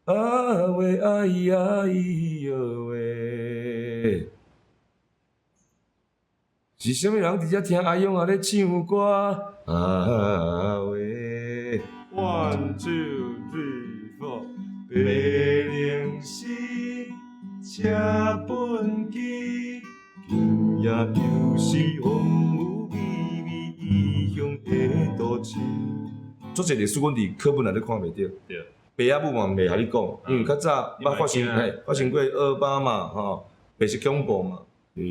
啊喂哎呀咿哟喂，是啥物人佇遮聽阿勇仔咧唱歌？啊喂。 One two three four，白龍絲車畚箕，今夜又是風雨微微異鄉的都市。做這歷史，阮佇課本內底看袂著。爸仔母嘛袂共你講，因為較早捌發生，嘿，發生過二二八嘛，吼，白色恐怖嘛。欸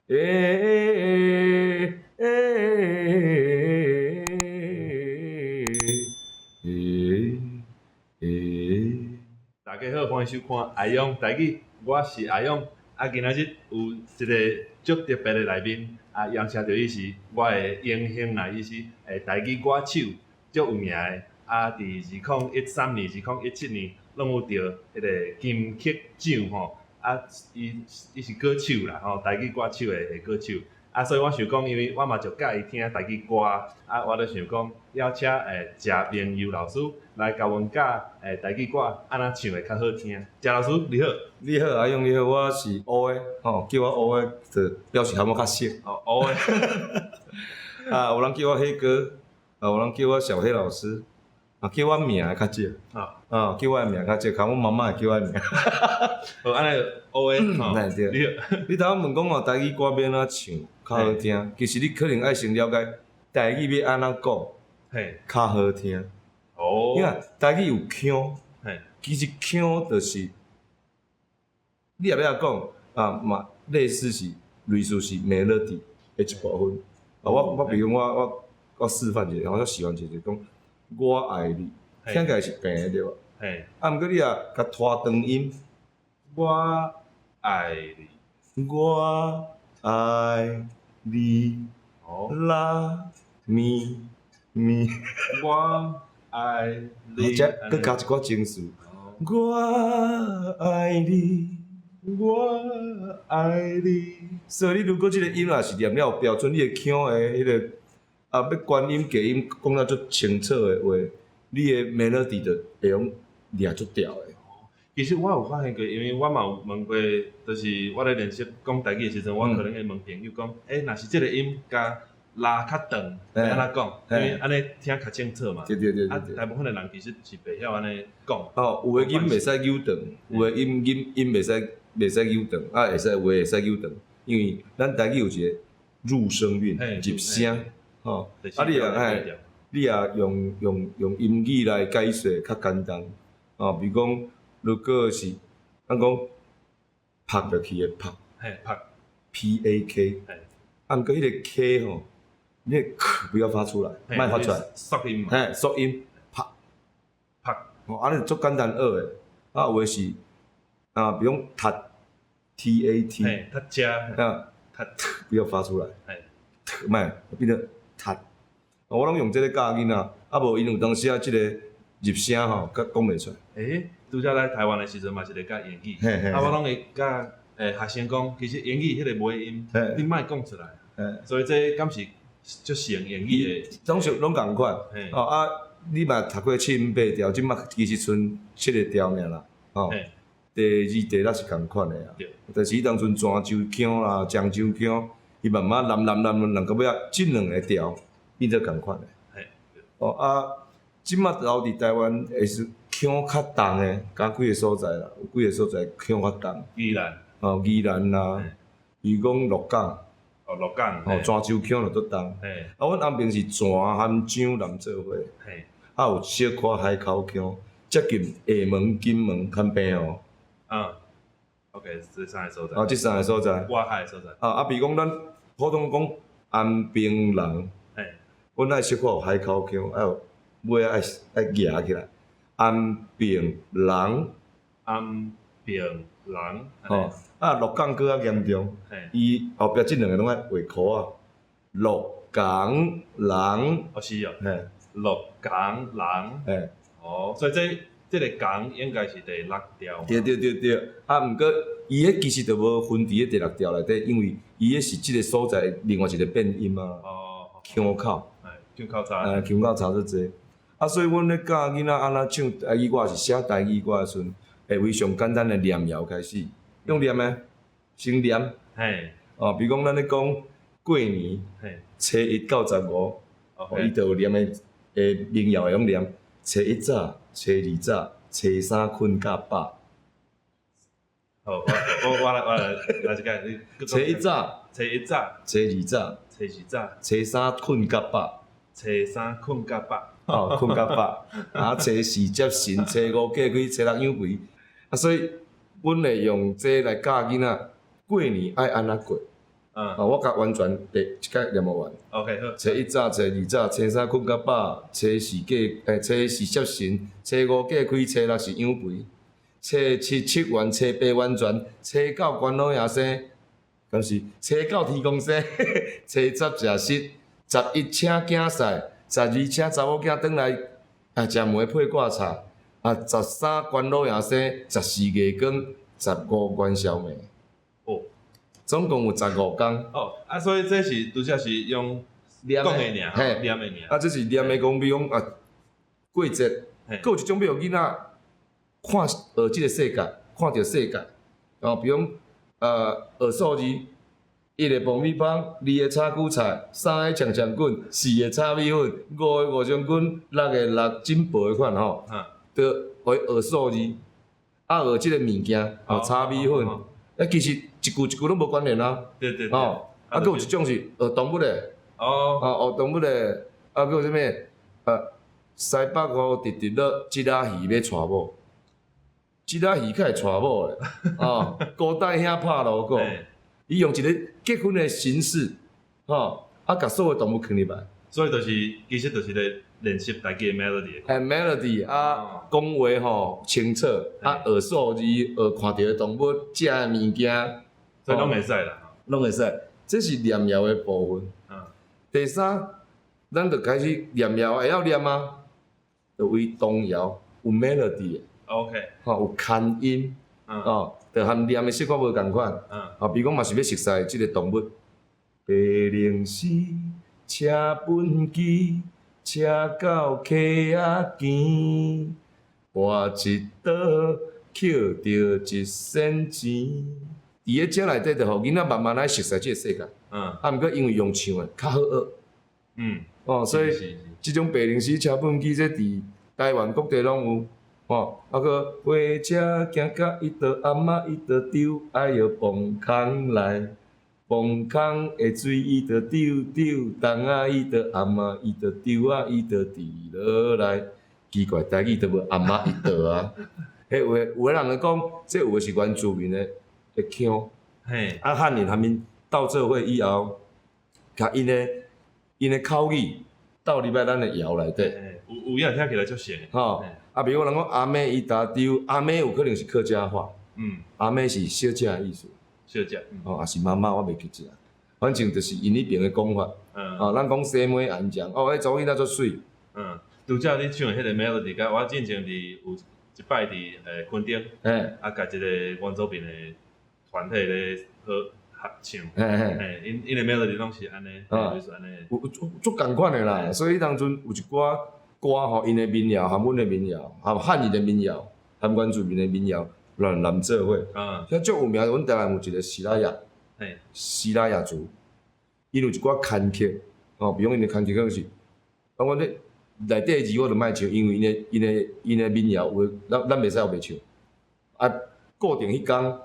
欸欸欸欸。大家好，歡迎收看阿勇台語，我是阿勇。啊，今仔日有一個足特別的來賓，啊，邀請著伊是我的榮幸啊，伊是台語歌手，足有名的。啊，佇2013年、2017年，攏有著彼個金曲獎吼。啊，伊是歌手啦，吼，台語歌手的歌手。啊，所以我想講，因為我嘛足佮意聽台語歌，啊，我就想講邀請謝明佑老師來共阮教台語歌按怎唱會較好聽。謝老師你好。你好，阿勇你好，我是烏的，吼，叫我烏的就表示和我較熟。哦，烏的。啊，有人叫我黑哥，啊，有人叫我小黑老師，啊，叫我名的較少。啊，叫我的名較少，較阮媽媽會叫我的名。好，按呢烏的，吼。對。你好。你頭先問講吼，台語歌欲按怎唱較好聽？其實你可能愛先了解台語欲按怎講較好聽。你看台語有腔，其實腔就是你若欲講啊，嘛類似是 melody 的一部分。啊，我比如講我示範一下，我示範一下，講我愛你，聽起來是平的對無？啊，毋過你若共拖長音，我愛你，我愛你，啦咪咪，我愛你，或者閣加一寡情緒，我愛你，我愛你。所以你如果這個音若是念了有標準，你的腔的彼個啊，欲懸音低音講得足清楚的話，你的 melody 就會用掠足調的。其實我有發現過，因為我嘛有問過，就是我咧練習講台語的時陣，我可能會問朋友講，欸，若是這個音共拉較長，欲按怎講？因為按呢聽較清楚嘛。對對對啊對。大部分的人其實是袂曉按呢講。哦，有的音袂使扭長，有的音袂使扭長，啊會使有的會使扭長，因為咱台語有一個入聲韻，入聲，吼。啊，你若愛，你若用音語來解說較簡單，哦，比如講，如果是咱講拍落去的拍，拍，P A K，啊，毋過彼個 K 吼，你個 K 不要發出來，莫發出來，縮音，嘿，縮音，拍，拍，哦，按呢足簡單學的，啊，有的是啊，比如講讀，T A T，讀遮，啊，讀，不要發出來，莫變做讀，我攏用這個教囡仔，啊無𪜶有當時啊，這個入聲吼，閣講袂出來。欸，拄才來台灣的時陣嘛是咧教英語，啊，我攏會教學生講，其實英語彼個尾音，你莫講出來，所以這敢是足像英語的？總是攏仝款。哦啊，你嘛讀過七音八調，這馬其實賰七個調爾啦，吼。第二、第六是仝款的啊。但是彼當陣泉州腔啦、漳州腔，伊慢慢南南南南到尾仔，這兩个調變做仝款的。哦啊，這馬留佇台灣會是腔較重的，敢幾个所在啦，有幾个所在腔較重。宜蘭。哦，宜蘭啦，比如講鹿港。哦，鹿港。哦，泉州腔就足重。啊，阮安平是泉含漳南做伙。啊，有小可海口腔，接近廈門、金門含平湖。嗯，OK，這三個所在。哦，這三个所在。外海的所在。啊啊，比如講咱普通講安平人，阮愛小可有海口腔，愛有尾愛愛夯起來。安平人。安平人。吼，啊，鹿港閣較嚴重，伊後壁這兩个攏愛畫箍仔。鹿港人。哦，是哦。嘿。鹿港人。嘿。哦，所以這個港應該是第六調。對對對對，啊，毋過伊彼其實就無分佇咧第六調內底，因為伊彼是這个所在另外一個變音啊。哦。腔口。腔口差。腔口差足濟。啊，啊，所以阮咧教囡仔按怎唱台語歌，是寫台語歌的時陣，會為上簡單的念謠開始，用念的，先念。哦，比如講咱咧講過年，初一到十五，哦，伊就有念的，民謠會用念，初一早，初二早，初三睏甲飽。好，我來一擺，你初一早，初一早，初二早，初二早，初三睏甲飽，初三睏甲飽，哦，睏甲飽，啊，初四接神，初五過開，初六養肥，啊，所以阮會用這來教囡仔過年愛按怎過。啊，我共完全第一擺念予完。 OK，好。初一早，初二早，初三睏甲飽，初四過，初四接神，初五過開，初六是養肥，初七七元，初八完全，初九關老爺生，敢是初九天公生，初十食食，十一請囝婿，十二請查某囝轉來，啊，食糜配掛菜，啊，十三關老爺生，十四月光，十五元宵暝。哦。總共有15工。哦，啊，所以這是拄則是用講的爾，念的爾。啊，這是念的講，比如講啊，過節，閣有一種欲予囡仔看學這個世界，看著世界。哦，比如講，學數字，一个爆米香，二个炒韭菜，三个強強滾，四个炒米粉，五个五將軍，六个六珍寶的款吼。就學學數字，啊，學這個物件，哦，炒米粉。啊，其實一句一句攏無關聯啊。吼，啊，閣有一種是學動物的。啊，學動物的，啊，閣有啥物？西北雨直直落，這仔魚欲娶某。這仔魚較會娶某咧。哦，古代兄拍鑼鼓，伊用一個結婚的形式，吼，啊，共所有動物囥入來。所以就是，其實就是咧練習台語的 melody。欸，melody 啊，講話吼清楚，啊，學數字，學看著的動物，食的物件，所以攏會使啦。攏會使，這是念謠的部分。第三，咱就開始念謠，會曉念啊，就為童謠有 melody 的。 吼，有牽音，哦，就和念的習慣無仝款。哦，比如講嘛是欲熟似這個動物，白靈絲車畚箕，車到溪仔墘，跋一倒抾著一仙錢。佇咧這內底，就予囡仔慢慢來熟似這個世界。啊，毋過因為用唱的較好學。哦，所以這種白靈絲車畚箕，這佇台灣各地攏有。吼，啊閣火車行到伊就阿媽伊就丟，哎喲磅空來，磅空的水伊就丟丟，東仔伊就阿媽伊就丟啊，伊就跌落來。奇怪，台語都無阿媽伊就啊。彼有的有的人會講，這有的是原住民的腔。啊，漢人含𪜶鬥做伙以後，共𪜶的口語鬥入來咱的謠內底。有影聽起來足像。吼，啊，比如講人講阿妹伊打丟，阿妹有可能是客家話。阿妹是小姐的意思。小姐。哦，抑是媽媽，我袂記得啊。反正就是𪜶彼爿的講法。哦，咱講西妹安怎，哦，彼查某囡仔足媠。拄則你唱的彼個 melody，佮我進前佇有一擺佇墾丁，啊，共一個原住民的團體咧合唱。𪜶的 melody 攏是按呢，就是按呢。有足仝款的啦，所以彼當陣有一寡歌吼，𪜶的民謠含阮的民謠，含漢人的民謠，含原住民的民謠，亂南做伙。像足有名，阮台灣有一個西拉雅，西拉雅族，𪜶有一寡牽曲，吼，比如講𪜶的牽曲可能是，啊，阮咧內底的字我就莫唱，因為𪜶的民謠有的，咱袂使烏白唱。啊，固定彼工，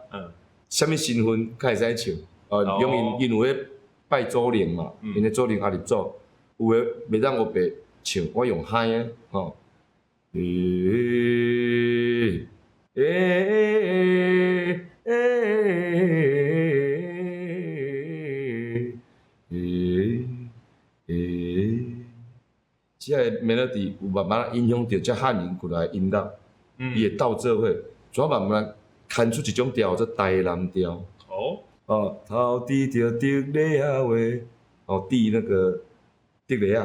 啥物身份較會使唱？哦，用𪜶有咧拜祖靈嘛，𪜶的祖靈阿立祖，有的袂當烏白唱，我用嗨的，吼。欸欸欸欸欸，這个 melody 有慢慢影響著這漢人過來的音樂，伊會鬥做伙，怎慢慢牽出一種調做台南調。哦，頭拄著竹螺仔話，哦，拄那個竹螺仔。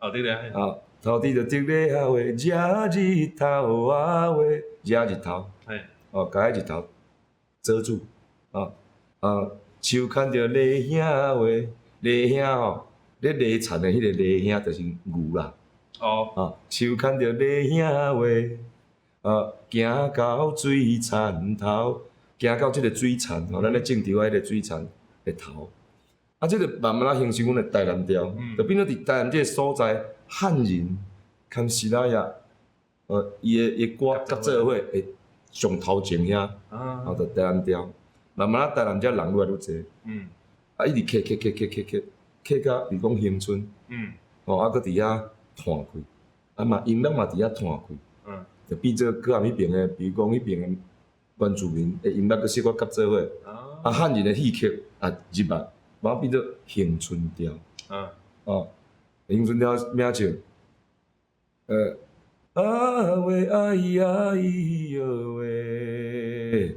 哦，竹螺仔。啊，頭拄著竹螺仔話，遮日頭啊話，遮日頭。哦，共彼日頭遮住。啊啊，手牽著犁兄話，犁兄吼，咧犁田的彼個犁兄就是牛啦。哦，手牽著馬兄話，啊，行到水田頭，行到這个水田，吼，咱咧種稻仔彼个水田的頭，啊，這个慢慢仔形成阮的台南調，就變做佇台南這个所在，漢人含西拉雅，伊的歌佮做伙會上頭前遐，啊，就台南調，慢慢仔台南遮人愈來愈濟，啊，一直客客客客客客客到比如講恆春，哦，啊，閣佇遐傳開，啊嘛音樂嘛佇遐傳開，就變做閣含彼爿的，比如講彼爿的原住民的音樂閣小可夾做伙，啊，漢人的戲曲也入來，慢慢變做恆春調，哦，恆春調名唱，啊喂哎呀咿喲喂，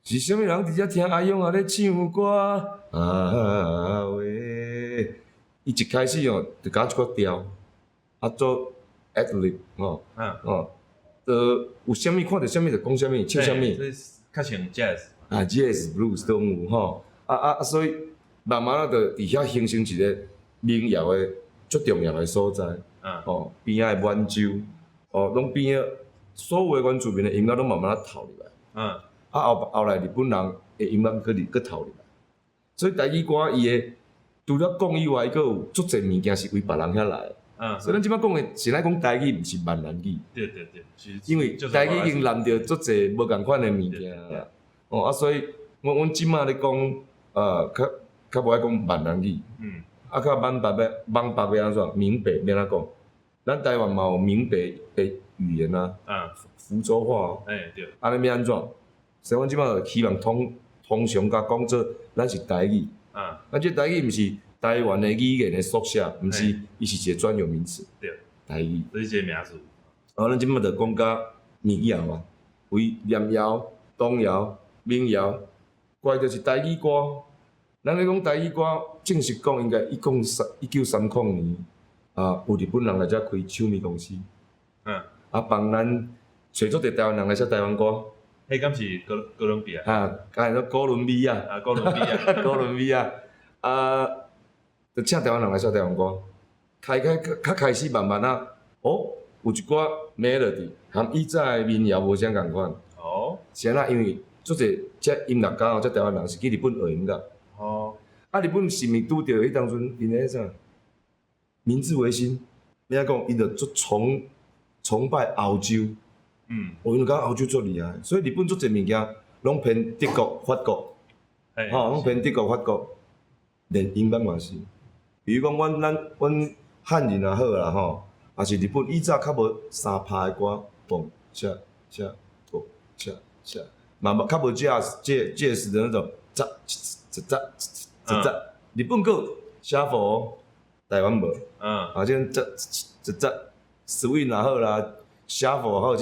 是啥物人佇遮聽阿勇仔咧唱歌？啊喂，伊一開始哦，就加一寡調，啊做 ad-lib 吼，哦，就有啥物看著啥物就講啥物，唱啥物。這較像 jazz。啊，jazz、blues 攏有吼，啊啊啊，所以慢慢仔就佇遐形成一個民謠的足重要的所在。哦，邊仔的滿洲，哦，攏邊仔所有的原住民的音樂攏慢慢仔透入來。啊後後來日本人的音樂閣入閣透入來，所以台語歌伊的除了講以外，閣有足濟物件是為別人遐來的。所以咱這擺講的，是咱講台語，毋是閩南語。因為台語已經攬著足濟無仝款的物件啦。哦啊，所以阮這擺咧講，較較無愛講閩南語。啊，較閩北的閩北欲按怎？閩北欲按怎講？咱台灣嘛有閩北的語言啊，福州話。按呢欲按怎？所以阮這擺就希望通通常共講做咱是台語。啊，這台語毋是台灣的語言的縮寫，毋是，伊是一個專有名詞。台語。這是一個名詞。啊，咱這擺就講甲民謠啊，為念謠、童謠、民謠，過來就是台語歌。咱咧講台語歌，正式講應該1930年，啊，有日本人來遮開唱片公司。啊，幫咱揣足濟台灣人來寫台灣歌。彼敢是哥哥倫比亞？啊，敢是哥倫比亞。啊，哥倫比亞。哥倫比亞。啊，就請台灣人來寫台灣歌。開開較開始慢慢仔，哦，有一寡 melody，含以早的民謠無啥仝款。是按怎？因為足濟這音樂家哦，這台灣人是去日本學音樂。啊，日本是毋是拄著彼當陣𪜶咧啥？明治維新，欲按怎講？𪜶就足崇拜歐洲。哦，𪜶就感覺歐洲足厲害，所以日本足濟物件攏偏德國、法國，吼，攏偏德國、法國，連音樂嘛是。比如講，阮咱阮漢人也好啦，吼，也是日本以早較無三拍的歌，嘣恰恰嘣恰恰，嘛無較無 jazz jazz 的那種，扎扎扎扎扎。日本閣有 shuffle，台灣無。啊，這種扎扎扎，swing 也好啦，shuffle 也好，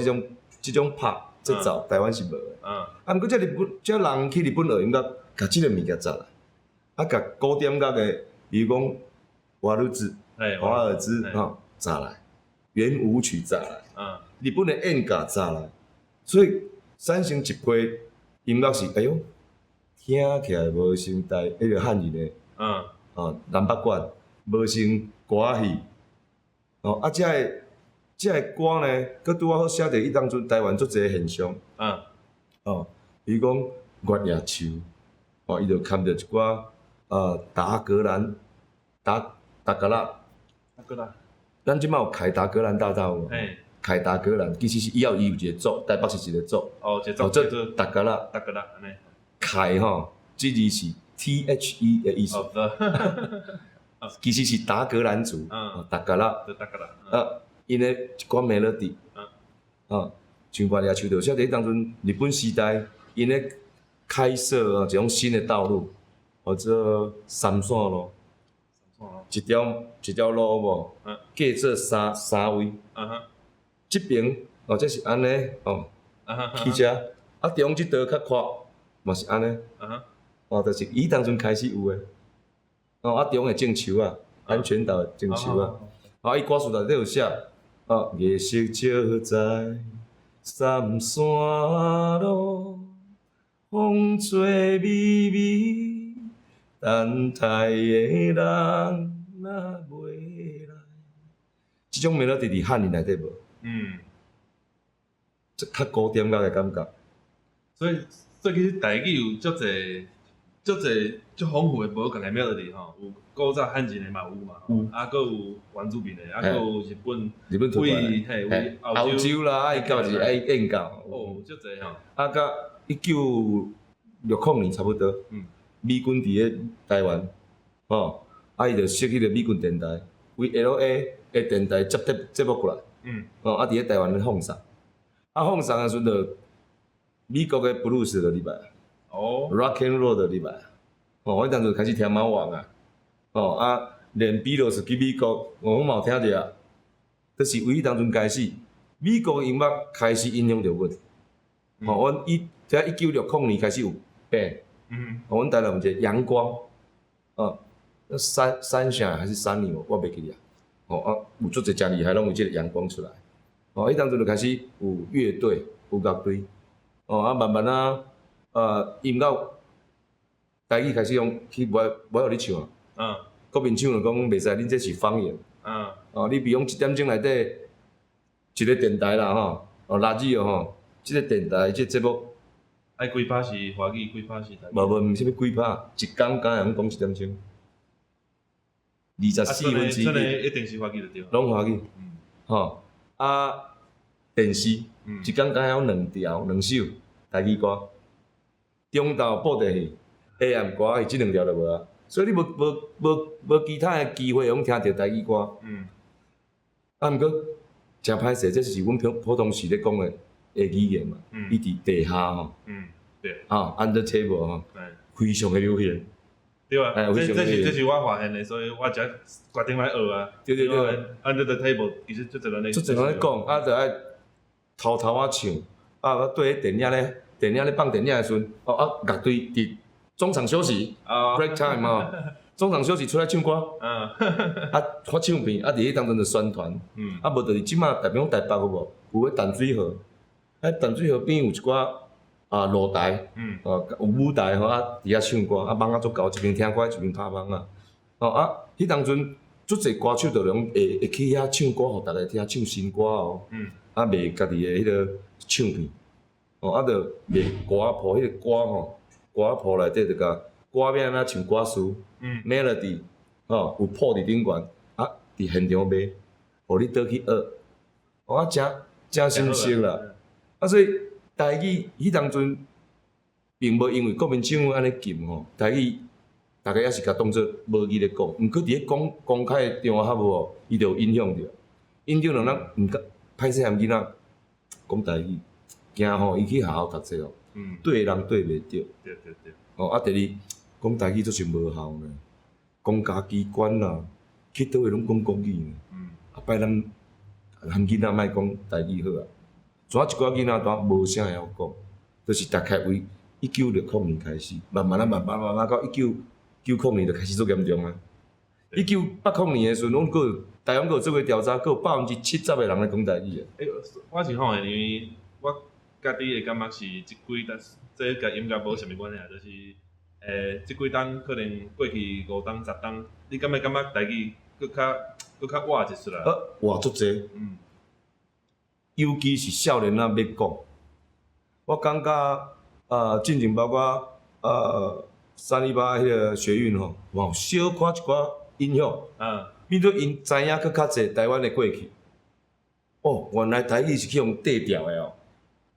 這種拍節奏，台灣是無的。啊，毋過這日本這人去日本學音樂，共這个物件紮來，啊，共古典樂的，比如講華爾茲，華爾茲吼紮來，圓舞曲紮來，日本的演歌紮來，所以產生一批音樂是，哎喲，聽起來無像台彼个漢人的，哦，南北管，無像歌仔戲，哦，啊，這个歌呢，閣拄仔好寫著彼當陣台灣足濟現象，哦，比如講月夜樹，哦，伊就含著一寡達格蘭達達格拉，達格拉，咱這擺有凱達格蘭大道無？凱達格蘭其實是以後伊有一個族，台北是一個族，哦，一個族叫做達格拉，達格拉按呢。凱吼，這字是 THE 的意思，其實是達格蘭族，達格拉，達格拉，啊，𪜶的一寡 melody，啊，像月夜樹就寫佇彼當陣日本時代，𪜶咧開設啊一種新的道路，號做三線路，一條一條路無，隔做三位，這邊哦，這是按呢哦，汽車，啊中這道較闊，嘛是按呢，哦，就是伊當陣開始有的，哦，啊中的種樹仔，安全島的種樹仔，啊伊歌詞內底有寫，哦，月色照在三線路，風吹微微，等待的人若袂這種 melody 佇漢人內底無，這較古典樂的感覺。所以其實台語有足濟足濟足豐富的無仝的 melody 吼，有古早漢人的嘛有嘛，有。啊，閣有原住民的，啊，閣有日本，日本出來為嘿為歐洲啦，愛到是愛印到。哦，足濟吼。啊，到1960年差不多，美軍佇咧台灣，吼，啊，伊就設彼個美軍電台，為 LA 的電台接節節目過來，吼，啊，佇咧台灣咧放送，啊，放送的時陣就美國的布魯斯就入來，Rock and Roll 就入來，吼，我當陣開始聽貓王啊，吼，啊，連比魯斯去美國，我嘛有聽著啊，就是為彼當陣開始，美國音樂開始影響著阮，吼，阮一這1960年開始有 band，阮台南有一個陽光，哦，三三峽還是三里，我袂記得啊，吼啊，有足濟誠厲害，攏有這個陽光出來，哦，彼當陣就開始有樂隊，有樂隊，哦，啊，慢慢啊，音樂台語開始用去無愛無愛予你唱啊，國民黨就講袂使，恁這是方言，哦，你比如講一點鐘內底一個電台啦吼，哦，垃圾哦吼，這個電台這個節目。愛幾拍是華語，幾拍是台語？無無，毋是啥物幾拍，一工敢會用講一點鐘，24分之一。這個一定是華語就對。攏華語。吼，啊，電視，一工敢會用兩條兩首台語歌，中晝布袋戲，下暗歌戲，這兩條就無啊。所以你無無無無其他的機會會用聽著台語歌。啊，毋過誠歹勢，這是阮普普通時咧講的的語言嘛，伊佇地下吼。啊，under table 吼，非常的流行。對啊，這是我發現的，所以我才決定來學啊。對對對。 Under the table 其實足濟人咧。足濟人咧講，啊，就愛偷偷仔唱，啊，我對咧電影咧，電影咧放電影的時陣，哦啊，樂隊佇中場休息，break time 吼，中場休息出來唱歌，啊，發唱片，啊，佇彼當陣就宣傳，啊，無就是這馬特別講台北有無？有咧淡水河，喺淡水河邊有一寡啊露台，哦有舞台吼，啊佇遐唱歌，啊網仔足厚，一邊聽歌一邊拍網仔，哦啊，彼當陣足濟歌手就攏會會去遐唱歌，予逐家聽，唱新歌哦，啊賣家己的彼個唱片，哦啊就賣歌仔鋪，彼個歌吼，歌仔鋪內底就共歌名若像歌詞，melody，吼有譜佇頂懸，啊佇現場賣，予你倒去學，哦啊誠誠新鮮啦，啊所以台語彼當陣並無因為國民政府按呢禁吼，台語逐家猶是共當做母語咧講，毋過佇咧公公開的場合吼，伊就有影響著，影響著咱毋敢歹勢含囡仔講台語，驚吼伊去學校讀冊吼，對人對袂著。對對對。哦啊，第二講台語做是無效呢，公家機關啦，去佗位攏講國語呢。啊擺咱含囡仔莫講台語好啊，怎一寡囡仔都無啥會曉講，就是大概為1960年開始，慢慢啊慢慢慢慢到1990年就開始足嚴重啊。1980年的時陣，阮閣有台灣閣有做過調查，閣有70%的人咧講台語啊。欸，我是吼，因為我家己會感覺是這幾冬，這佮音樂無啥物關係啊，就是，這幾冬可能過去5冬、10冬，你敢會感覺台語閣較閣較活一絲啦？啊，活足濟。尤其是少年仔欲講，我感覺啊，進前包括318彼個學運吼，嘛有小可一寡影響。變做𪜶知影閣較濟台灣的過去。哦，原來台語是去予綴掉的哦，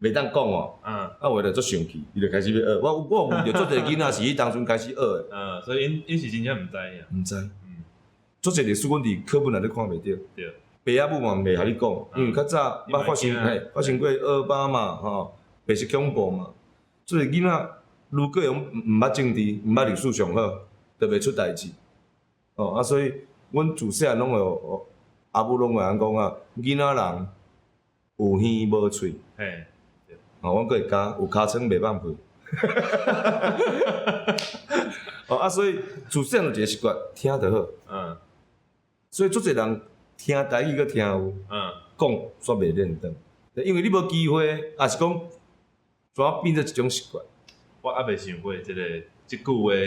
袂當講哦。啊，有的就足生氣，伊就開始欲學。我有遇著足濟囡仔是彼當陣開始學的。嗯，所以𪜶𪜶是真正毋知影。毋知。足濟歷史，阮佇課本內底看袂著。爸仔母嘛袂共你講，因為較早捌發生嘿，發生過二二八嘛，吼，白色恐怖嘛，所以囡仔如果會用毋捌政治，毋捌歷史上好，就袂出代誌。哦，啊，所以阮自細漢攏會有阿母攏會按講啊，囡仔人有耳無喙。哦，阮閣會加有尻川袂放屁。哦，啊，所以自細漢就一個習慣，聽就好。所以足濟人聽台語閣聽有，講煞袂練轉，因為你無機會，抑是講怎變做一種習慣。我猶未想過這個這句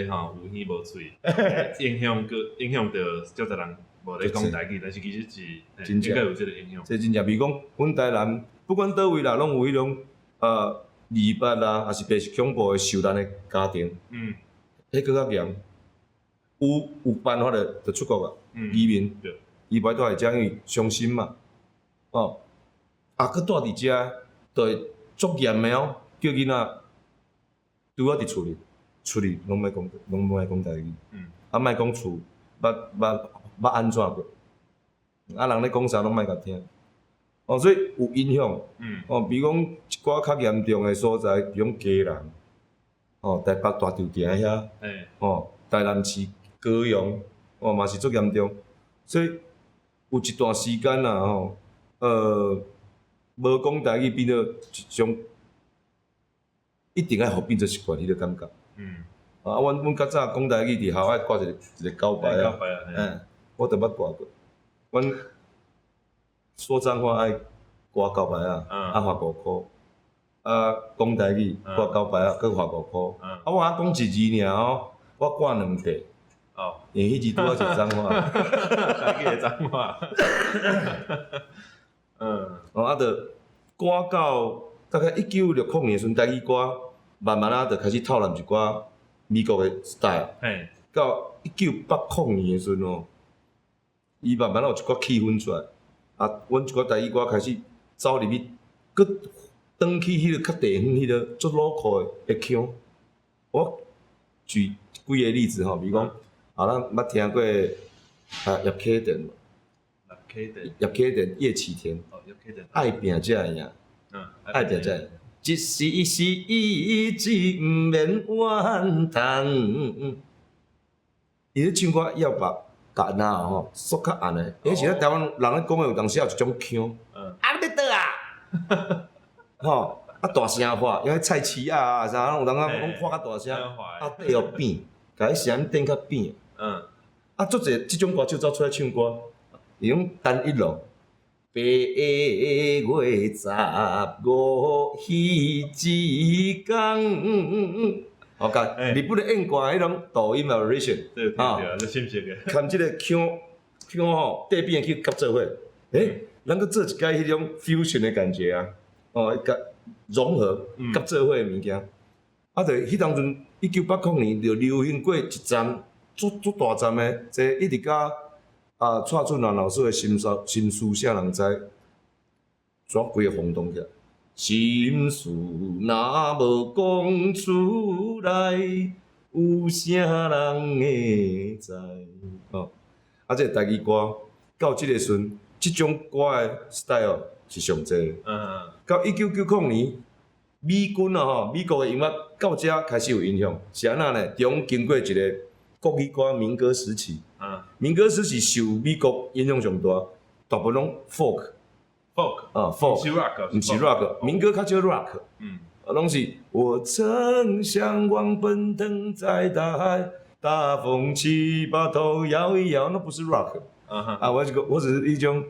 話吼，有耳無喙，影響閣影響著足濟人無咧講台語，但是其實是真正應該有這個影響。這真正，比如講，阮台南不管佗位啦，攏有彼種二八啦，抑是白色恐怖的受難的家庭，彼閣較嚴。有辦法的就出國啊，移民，伊無愛蹛佇遮，因為傷心嘛。哦，啊，閣蹛佇遮，就會足嚴的哦，叫囡仔拄仔佇厝裡，厝裡攏莫講，攏莫愛講台語。啊，莫講厝捌捌捌按怎過，啊，人咧講啥攏莫共聽。哦，所以有影響。哦，比如講一寡較嚴重的所在，比如講基隆，哦，台北大稻埕遐，哦，台南市、高雄，哦，嘛是足嚴重。所以有一段時間啦，吼，無講台語變做一種一定愛予變做習慣彼個感覺。啊，阮較早講台語佇學校愛掛一個狗牌啊，狗牌啊，欸，我都捌掛過。阮說髒話愛掛狗牌仔，啊罰5箍。啊，講台語掛狗牌仔，閣罰5箍。啊，我通講一字爾吼，我掛兩塊。因為彼字拄仔是髒話。台語的髒話。哦，啊，就掛到大概1960年的時陣，台語歌慢慢仔就開始透納一寡美國的 style。到1980年的時陣吼，伊慢慢仔有一寡氣氛出來，啊，阮一寡台語歌開始走入去，閣轉去彼個較地方彼個足 local 的腔。我舉幾個例子吼，比如講，啊，咱捌聽過啊葉啟田無？葉啟田。葉啟田、葉啟田。哦，葉啟田。愛拚才會贏。愛拚才會贏。一時是意志毋免怨嘆。伊咧唱歌要把共那吼縮較暗的，而且咱台灣人咧講的有當時有一種腔。啊，你欲倒啊？吼，啊大聲喊，因為菜市仔啊啥，有當時攏喊較大聲，啊底予變，共彼聲音變較扁。啊，足濟這種歌手走出來唱歌，伊講單一路。8月15彼一工，好，共日本的演歌彼種抖音 variation，對對，這深色的。含這個腔腔吼，對變去合做伙，欸，咱閣做一擺彼種 fusion 的感覺啊，哦，共融合合做伙的物件。啊，就彼當陣1980年就流行過一站，足足大站的，這一直到啊，蔡俊蘭老師的心事心事啥人知，怎規个轟動起來。心事若無講出來，有啥人會知？哦，啊，這個台語歌到這個時陣，這種歌的 style 是上濟。到1990年，美軍啊吼，美國的音樂到遮開始有影響，是按怎呢？中經過一個國語歌民歌時期。民歌時期受美國影響上大，大部分攏 folk。 folk 啊，folk，毋是 rock，毋是 rock，民歌較少 rock。攏是我曾嚮往奔騰在大海，大風起，把頭搖一搖，那不是 rock。啊，我這個我只是一種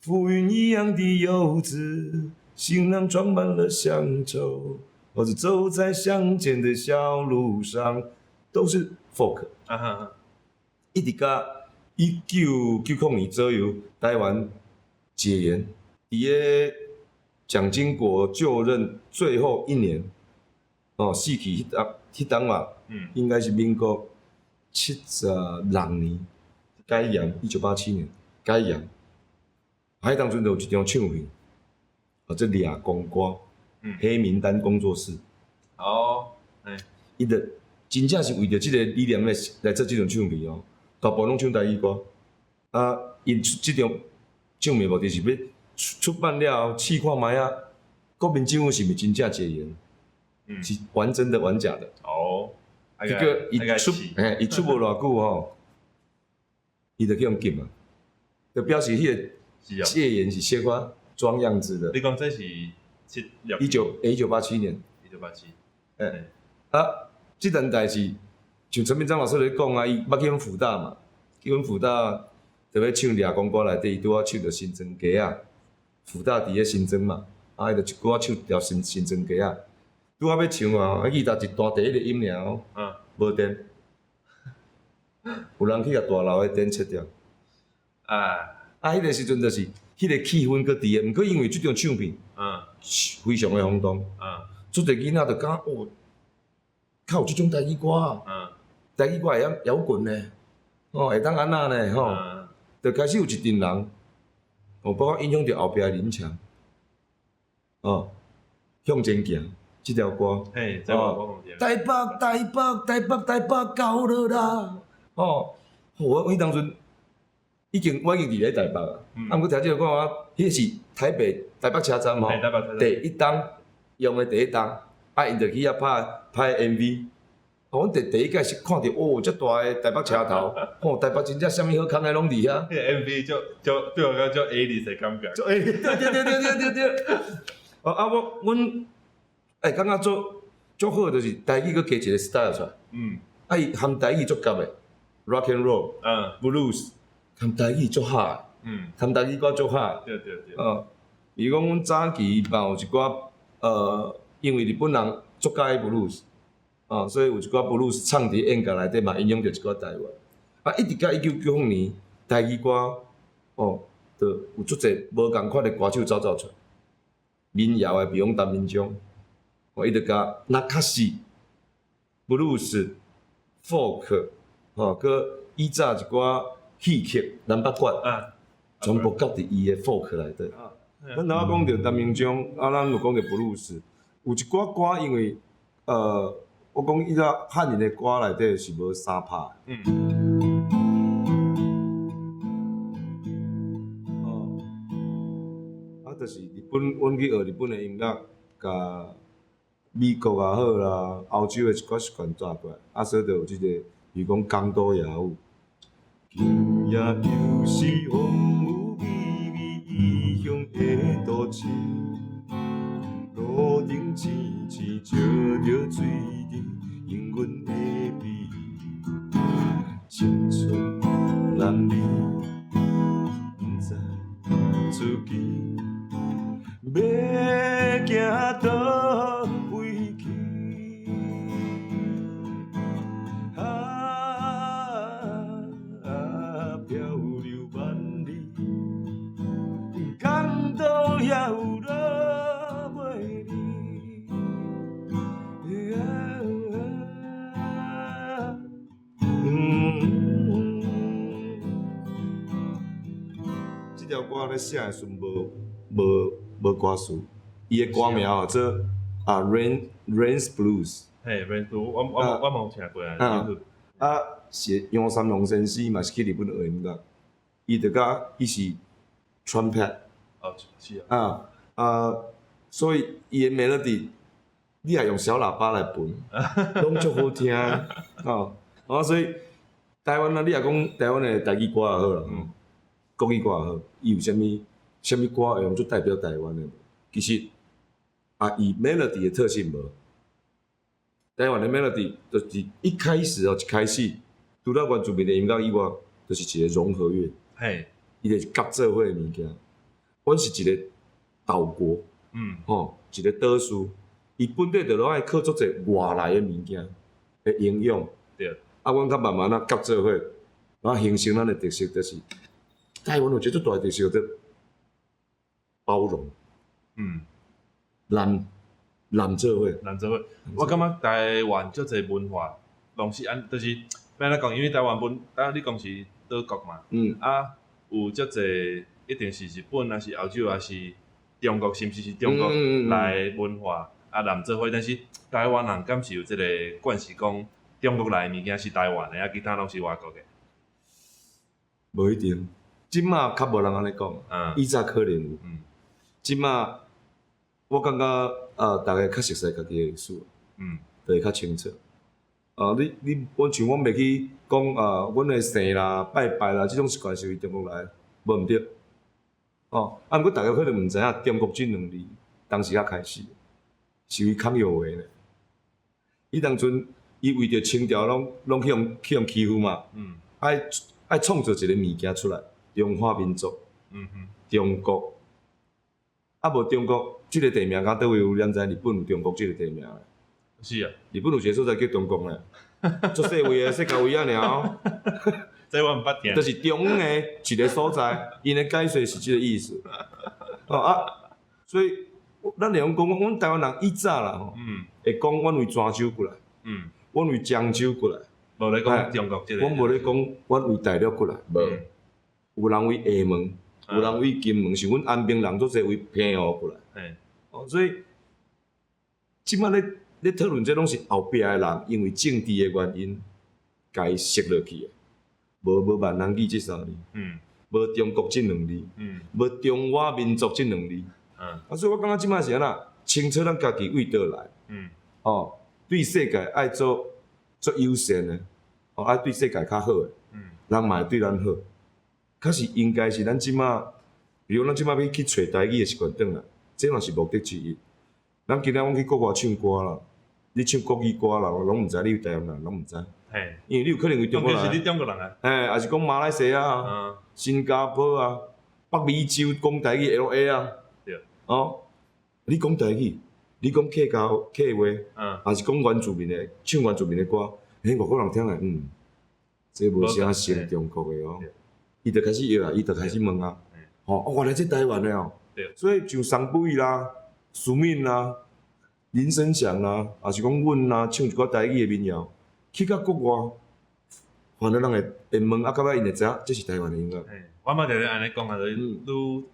浮雲一樣的遊子，行囊裝滿了鄉愁，或者走在鄉間的小路上，都是 folk。一直到1990年左右，台灣解嚴，佇个蔣經國就任最後一年，哦，死去彼當嘛，應該是民國76年解嚴，1987年解嚴，啊，彼當陣就有一張唱片，哦，這掠光歌，黑名單工作室。伊就真正是為著這個理念來做這張唱片哦，大部分攏唱台語歌。啊，𪜶這張唱片目的是欲出版了後試看覓仔，國民政府是毋是真正解嚴？是玩真的玩假的？結果伊出，嘿，伊出無偌久吼，伊就去予禁啊，就表示彼個戒嚴是小可裝樣子的。你講這是七六？1987年。1987。欸，啊，這件代誌，像陳明章老師咧講啊，伊捌去阮輔大嘛，去阮輔大就欲唱掠光歌內底，伊拄仔唱著新莊街仔，輔大佇咧新莊嘛，啊，伊就一句仔唱條新莊街仔，拄仔欲唱啊，啊，吉他一彈第一個音爾哦，無電，有人去共大樓的電切掉。啊，彼個時陣就是彼個氣氛閣佇個，毋過因為這張唱片非常的轟動，足濟囡仔就感覺哦，較有這種台語歌，台語歌會曉搖滾呢，哦，會當按怎呢？吼，就開始有一陣人，哦，包括影響著後壁的林強，哦，向前行這條歌，嘿，這我講台北台北台北台北到了啦，哦，我彼當陣已經我已經佇咧台北啊，啊，毋過聽這個歌我，彼個是台北台北車站吼，第一檔用的第一檔，啊，𪜶就去遐拍拍 MV。阮第第一擺是看著哦，遮大个台北車頭，吼，台北真正啥物好康的攏佇遐。彼個 MV 足足對我講足 eighties 的感覺。足 eighties，對對對對對對對。哦啊，我阮欸感覺足足好，就是台語閣加一個 style 出來。啊，伊含台語足夾的，rock and roll，blues，含台語足合的，含台語歌足合的。對對對。哦，比如講，阮早期嘛有一寡，因為日本人足佮意 blues。哦，所以有一寡 blues 唱佇演講內底嘛，影響著一寡台灣。啊，一直到1990年，台語歌，哦，就有足濟無仝款的歌手走走出來。民謠的，比如講陳明章，哦，伊就共那卡西、blues、folk，吼，閣以早一寡戲曲、南北管，全部夾佇伊的 folk 內底。咱頭仔講著陳明章，啊，咱有講著 blues，有一寡歌因為，我講以早漢人的歌內底是無三拍。哦，啊，就是日本，阮去學日本的音樂，共美國也好啦，歐洲的一寡習慣帶過來，啊，所以就有這個，比如講江都也有。今夜又是風雨微微異鄉的都市，路燈淺淺照著水滴，氤氲的美，青春男兒不知自己欲行佗位去。啊，漂流萬里，江都也有落尾哩。這條歌咧寫的時陣無歌詞，伊的歌名叫做啊 Rain Blues。嘿，Rain Blues，我嘛有聽過啊。啊，是楊三郎先生嘛是去日本學音樂，伊就佮伊是 trumpet。哦，是啊。啊啊，所以伊的 melody，你若用小喇叭來分，攏足好聽。哦，啊，所以台灣啊，你若講台灣的台語歌也好啦，國語歌也好，伊有啥物啥物歌會用做代表台灣的無？其實啊，以 melody 的特性無。台灣的 melody 就是一開始哦，一開始除了原住民的音樂以外，就是一個融合樂。伊就是夾做伙的物件。阮是一個島國，吼，一個島嶼，伊本底就攏愛靠足濟外來的物件的營養。啊，阮較慢慢仔夾做伙，然後形成咱的特色，就是台灣有一個足大的特色，叫做包容。攬做伙。攬做伙。我感覺台灣足濟文化，攏是按，就是欲按怎講？因為台灣本，啊，你講是島國嘛，啊，有足濟一定是日本，抑是歐洲，抑是中國，甚至是中國來文化啊攬做伙。但是台灣人敢是有這個慣勢，講中國來的物件是台灣的，啊，其他攏是外國的。無一定，這馬較無人按呢講，以前可能有。這馬我感覺啊，逐家較熟悉家己的歷史，就會較清楚。啊，你，阮像阮袂去講啊，阮的姓啦、拜拜啦，這種習慣是佇中國來的，無毋對。哦，啊，毋過逐家可能毋知影中國這兩字當時才開始，是為康有為呢。伊當陣伊為著清朝攏攏去予欺負嘛，愛愛創造一個物件出來，中華民族，中國，啊無中國這個地名，敢佗位有？咱知日本有中國這個地名。是啊，日本有一個所在叫中國呢，足細位的，細甲位仔爾哦。這我毋捌聽。就是中央的一个所在，𪜶的解說是這個意思。哦啊，所以咱會用講，阮台灣人以早啦吼，會講阮為泉州過來，阮為漳州過來，無咧講中國這個。阮無咧講阮為大陸過來，無。有人為廈門，有人為金門，像阮安平人足濟為澎湖過來。哦，所以這擺咧咧討論這攏是後壁的人，因為政治的原因，共伊設落去的。無閩南語這三字，無中國這兩字，無中華民族這兩字。啊，所以我感覺這擺是按怎，清楚咱家己為佗來。哦，對世界愛做做友善的，哦，愛對世界較好的，人嘛會對咱好。確實應該是咱這擺，比如咱這擺欲去揣台語的習慣轉來，這嘛是目的之一。咱今仔阮去國外唱歌啦，你唱國語歌啦，攏毋知你有台灣人，攏毋知。因為你有可能為中國人。是你中國人啊。嘿，抑是講馬來西亞啊、新加坡啊、北美洲講台語 LA 啊。哦，你講台語，你講客家客話，抑是講原住民的唱原住民的歌，彼外國人聽來，這無啥像中國的哦。伊就開始學啊，伊就開始問啊，吼，哦，原來這台灣的哦。所以像桑布伊啦、蘇敏啦、林生祥啦，抑是講阮啦，唱一寡台語的民謠，去到國外，反正人會會問，啊，到尾𪜶會知影這是台灣的音樂。我嘛常常按呢講啊，就是愈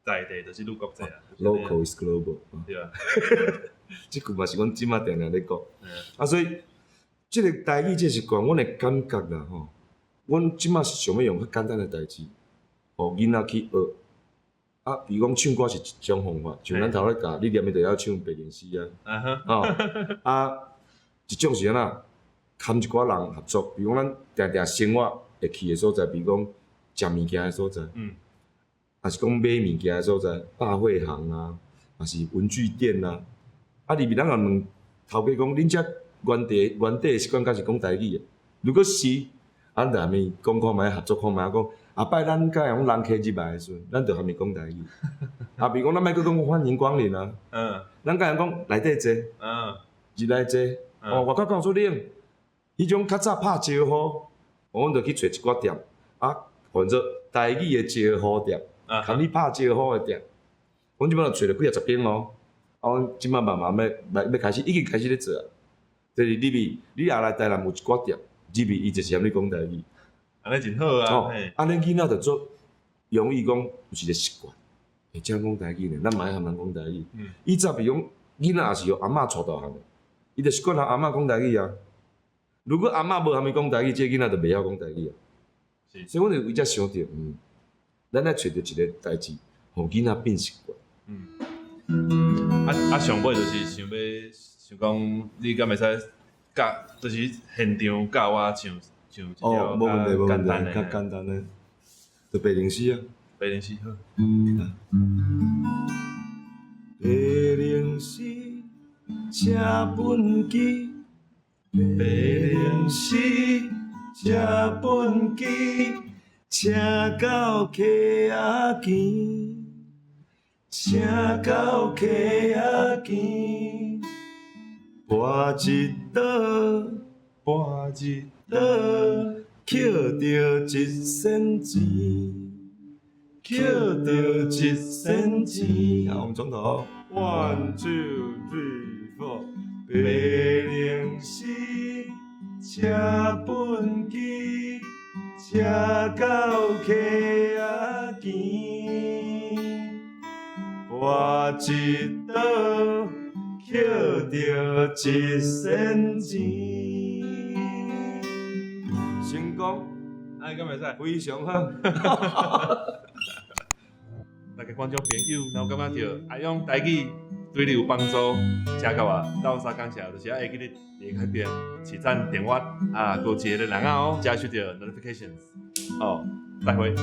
在地就是愈國際啊。 Local is global。對啊。這句嘛是阮這擺定定咧講。啊，所以這個台語這習慣，阮的感覺啦吼，阮這擺是想欲用較簡單的代誌，予囡仔去學。啊，比如講唱歌是一種方法，像咱頭咧教，你連的就曉唱白靈詩啊。吼，啊，一種是按怎，含一寡人合作，比如講咱定定生活會去的所在，比如講食物件的所在，抑是講買物件的所在，百貨行啊，抑是文具店啊。啊，入去咱若問頭家講，恁遮原地原底的習慣敢是講台語的？如果是，啊，咱就共伊講看覓，合作看覓，講後擺咱敢會用人客入來的時陣，咱就含伊講台語。啊，比如講咱莫閣講歡迎光臨啊，咱敢會講內底坐，入來坐，哦，外口敢有出冷？彼種較早拍招呼，阮就去揣一寡店，啊，換做台語的招呼店，含你拍招呼的店。阮這擺就揣著幾仔十間哦，啊，阮這擺慢慢欲欲欲開始，已經開始咧做啊。就是入去，你若來台南有一寡店，入去伊就是含你講台語。按呢真好啊！哦，按呢囡仔就足容易講有一個習慣，會遮講台語呢，咱嘛愛含人講台語。以早比如講，囡仔也是予阿嬤帶大漢的，伊就習慣含阿嬤講台語啊。如果阿嬤無含伊講台語，這個囡仔就袂曉講台語啊。所以阮就為這想著，咱愛揣著一個代誌，予囡仔變習慣。啊啊，上尾就是想欲想講，你敢會使教，就是現場教我唱唱一條哦，無問題，無問題，較簡單的，較簡單的，就白靈詩啊。白靈詩好。白靈詩，請畚箕，白靈詩，請畚箕，請到溪仔墘，請到溪仔墘，跋一倒，跋一倒，抾著一仙錢，抾著一仙錢。好，我們從頭。One two three four。白靈詩，請畚箕，請到溪仔墘，跋一倒，抾著一仙錢。成功，按呢敢會使？非常好。大家觀眾朋友，若有感覺著阿勇台語對你有幫助，請共我鬥相感謝，就是愛會記得佇彼邊起讚訂閱啊，閣一个人仔哦，才會收著 notifications。哦，再會。